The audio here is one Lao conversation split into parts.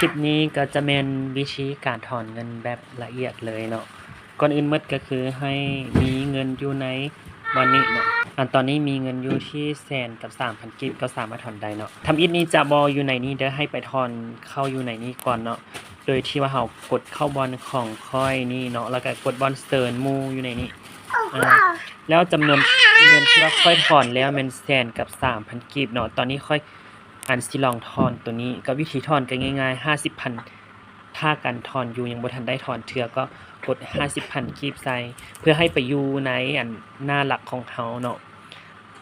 ຄລິບນີ້ກໍຈະແມ່ນວິທີການຖອນເງິນແບບລະອຽດເລີຍເນາະ. ກ່ອນອື່ນໝົດກໍຄືໃຫ້ມີເງິນຢູ່ໃນວັນນີ້ເນາະ. ອັນຕອນນີ້ມີເງິນຢູ່ທີ່ແສນກັບສາມພັນກີບ ກໍສາມາດຖອນໄດ້ເນາະ. ທຳອິດນີ້ຈະບໍ່ຢູ່ໃນນີ້ເດີ, ໃຫ້ໄປຖອນເຂົ້າຢູ່ໃນນີ້ກ່ອນເນາະ. ໂດຍທີ່ວ່າເຮົາກົດເຂົ້າບ່ອນຂອງຂ້ອຍນີ້ເນາະ ແລ້ວກໍກົດບ່ອນເຊີນໝູ່ຢູ່ໃນນີ້. ອາ ແລ້ວຈຳນວນເງິນທີ່ວ່າຂ້ອຍຖອນແລ້ວແມ່ນແສນກັບສາມພັນກີບເນາະ. ຕອນນີ້ຂ້ອຍ ອັນ ຊິລອງຖອນໂຕນີ້ ກໍວິທີຖອນກໍງ່າຍໆ ຫ້າສິບພັນ ຖ້າການຖອນຢູ່ຍັງບໍ່ທັນໄດ້ຖອນເທື່ອ ກໍກົດຫ້າສິບພັນກີບໃສ່ ເພື່ອໃຫ້ໄປຢູ່ໃນ ອັນ ໜ້າຫຼັກຂອງເຮົາເນາະ.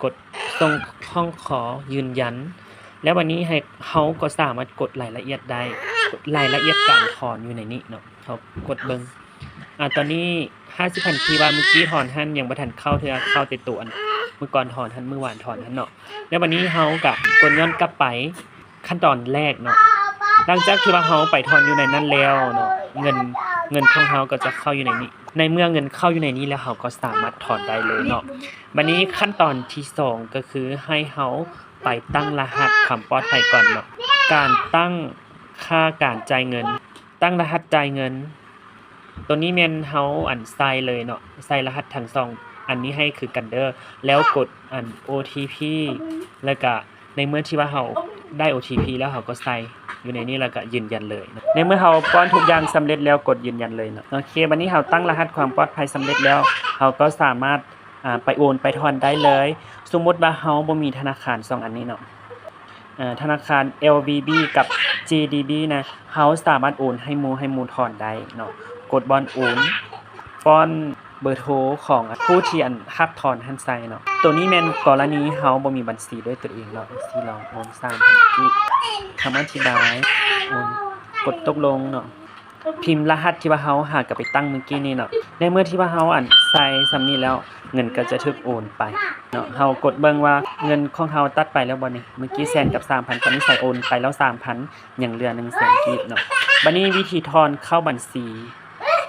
ກົດສົ່ງ ຮ້ອງຂໍຢືນຢັນ ແລ້ວບັດນີ້ໃຫ້ ເຮົາກໍສາມາດກົດລາຍລະອຽດໄດ້ ລາຍລະອຽດການຖອນຢູ່ໃນນີ້ເນາະ. ເຮົາກົດເບິ່ງ ອາ ຕອນນີ້ຫ້າສິບພັນທີ່ວ່າມື້ກີ້ຖອນຫັ້ນຍັງບໍ່ທັນເຂົ້າເທື່ອ ເຂົ້າແຕ່ໂຕອັນມື້ກ່ອນຖອນຫັ້ນ ມື້ວານຖອນຫັ້ນເນາະ. ແລ້ວບັດນີ້ເຮົາກະກົດຍ້ອນກັບໄປຂັ້ນຕອນແລກເນາະ. ຫຼັງຈາກທີ່ວ່າເຮົາໄປຖອນຢູ່ໃນນັ້ນແລ້ວເນາະ ເງິນ ເງິນຂອງເຮົາກໍຈະເຂົ້າຢູ່ໃນນີ້. ໃນເມື່ອເງິນເຂົ້າຢູ່ໃນນີ້ແລ້ວ ເຮົາກໍສາມາດຖອນໄດ້ເລີຍເນາະ. ບັດນີ້ຂັ້ນຕອນທີສອງ ກໍຄືໃຫ້ເຮົາໄປຕັ້ງລະຫັດຄວາມປອດໄພກ່ອນເນາະ. ການຕັ້ງຄ່າການຈ່າຍເງິນ ຕັ້ງລະຫັດຈ່າຍເງິນ ໂຕນີ້ແມ່ນເຮົາ ອັນ ໃສ່ເລີຍເນາະ, ໃສ່ລະຫັດທັງສອງອັນນີ້ໃຫ້ຄືກັນເດີ ແລ້ວກົດ ອັນ ໂອທີພີ ແລ້ວກະໃນເມື່ອທີ່ວ່າເຮົາໄດ້ໂອທີພີແລ້ວ ເຮົາກໍໃສ່ຢູ່ໃນນີ້ ແລ້ວກະຢືນຢັນເລີຍເນາະ. ໃນເມື່ອເຮົາປ້ອນທຸກຢ່າງສຳເລັດແລ້ວ ກົດຢືນຢັນເລີຍເນາະ. ໂອເຄ ບັດນີ້ເຮົາຕັ້ງລະຫັດຄວາມປອດໄພສຳເລັດແລ້ວ ເຮົາກໍສາມາດ ອາ ໄປໂອນໄປຖອນໄດ້ເລີຍ. ສົມມຸດວ່າເຮົາບໍ່ມີທະນາຄານສອງອັນນີ້ເນາະ ເອີ ທະນາຄານ ແອລວີບີ ກັບ ຈີດີບີ ນະ ເຮົາສາມາດໂອນໃຫ້ໝູ່ ໃຫ້ໝູ່ຖອນໄດ້ເນາະ. ກົດບ່ອນໂອນ ປ້ອນເບີໂທຂອງຜູ້ທີ່ ອັນ ຮັບຖອນຫັ້ນໃສ່ເນາະ. ໂຕນີ້ແມ່ນກໍລະນີເຮົາບໍ່ມີບັນຊີດ້ວຍຕົວເອງເນາະ. ຊິລອງໂອນສາມພັນກີບ ຄຳອະທິບາຍ ໂອນ ກົດຕົກລົງເນາະ. ພິມລະຫັດທີ່ວ່າເຮົາຫາກັບໄປຕັ້ງມື້ກີ້ນີ້ເນາະ. ໃນເມື່ອທີ່ວ່າເຮົາ ອັນ ໃສ່ສ່ຳນີ້ແລ້ວ ເງິນກໍຈະຖືກໂອນໄປເນາະ. ເຮົາກົດເບິ່ງວ່າເງິນຂອງເຮົາຕັດໄປແລ້ວບໍ່ນີ້. ມື້ກີ້ແສນກັບສາມພັນ ຕອນນີ້ໃສ່ໂອນໄປແລ້ວສາມພັນ ຍັງເຫຼືອໜຶ່ງແສນກີບເນາະ. ບັດນີ້ວິທີຖອນເຂົ້າບັນຊີ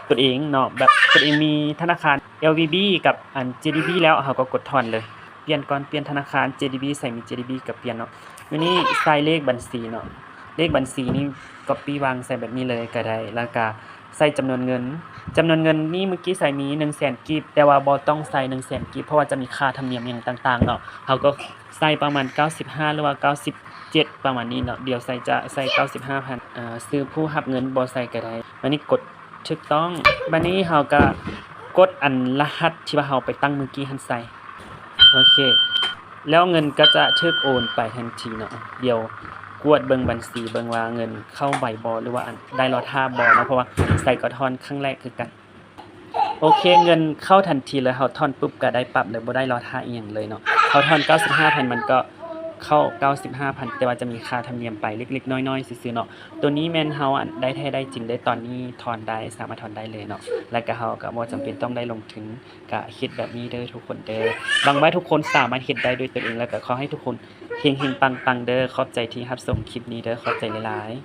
ຕົວເອງເນາະ ແບບຕົວເອງມີທະນາຄານ ແອລວີບີ ກັບ ອັນ ຈີດີບີ ແລ້ວ ເຮົາກໍກົດຖອນເລີຍ. ປ່ຽນກ່ອນ ປ່ຽນທະນາຄານ ຈີດີບີ ໃສ່ມີ ຈີດີບີ ກໍປ່ຽນເນາະ. ມື້ນີ້ໃສ່ເລກບັນຊີເນາະ. ເລກບັນຊີນີ້ກັອບປີ້ວາງໃສ່ແບບນີ້ເລີຍກໍໄດ້ ແລ້ວກະໃສ່ຈຳນວນເງິນ. ຈຳນວນເງິນນີ້ມື້ກີ້ໃສ່ມີໜຶ່ງແສນກີບ ແຕ່ວ່າບໍ່ຕ້ອງໃສ່ໜຶ່ງແສນກີບ ເພາະວ່າຈະມີຄ່າທຳນຽມຫຍັງຕ່າງໆເນາະ. ເຮົາກໍໃສ່ປະມານເກົ້າສິບຫ້າ ຫຼືວ່າເກົ້າສິບເຈັດ ປະມານນີ້ເນາະ. ດຽວໃສ່ ຈະໃສ່ເກົ້າສິບຫ້າພັນ. ອາ ຊື່ຜູ້ຮັບເງິນບໍ່ໃສ່ກໍໄດ້. ບັດນີ້ກົດ ຖືກຕ້ອງ. ບັດນີ້ເຮົາກະກົດອັນລະຫັດທີ່ວ່າເຮົາໄປຕັ້ງມື້ກີ້ຫັ້ນໃສ່. ໂອເຄ ແລ້ວເງິນກໍຈະຖືກໂອນໄປທັນທີເນາະ. ດຽວກວດເບິ່ງບັນຊີເບິ່ງວ່າເງິນເຂົ້າໄວບໍ່ ຫຼືວ່າອັນໄດ້ລໍຖ້າບໍ່ເນາະ ເພາະວ່າໃສ່ກໍຖອນຄັ້ງແລກຄືກັນ. ໂອເຄ ເງິນເຂົ້າທັນທີເລີຍ. ເຮົາຖອນປຸບກໍໄດ້ປັບເລີຍ ບໍ່ໄດ້ລໍຖ້າອີ່ຫຍັງເລີຍເນາະ. ເຮົາຖອນເກົ້າສິບຫ້າພັນ ມັນກໍເຂົ້າເກົ້າສິບຫ້າພັນ ແຕ່ວ່າຈະມີຄ່າທຳນຽມໄປເລັກໆນ້ອຍໆຊື່ໆເນາະ. ໂຕນີ້ແມ່ນເຮົາ ອັນ ໄດ້ແທ້ໄດ້ຈິງເລີຍ ຕອນນີ້ຖອນໄດ້ ສາມາດຖອນໄດ້ເລີຍເນາະ. ແລ້ວກະເຮົາກະບໍ່ຈຳເປັນຕ້ອງໄດ້ລົງທຶນ ກະເຮັດແບບນີ້ເດີທຸກຄົນເດີ. ຫວັງວ່າທຸກຄົນສາມາດເຮັດໄດ້ດ້ວຍຕົນເອງ ແລ້ວກະຂໍໃຫ້ທຸກຄົນເຮັງໆປັງໆເດີ. ຂອບໃຈທີ່ຮັບຊົມຄລິບນີ້ເດີ ຂອບໃຈຫຼາຍໆ.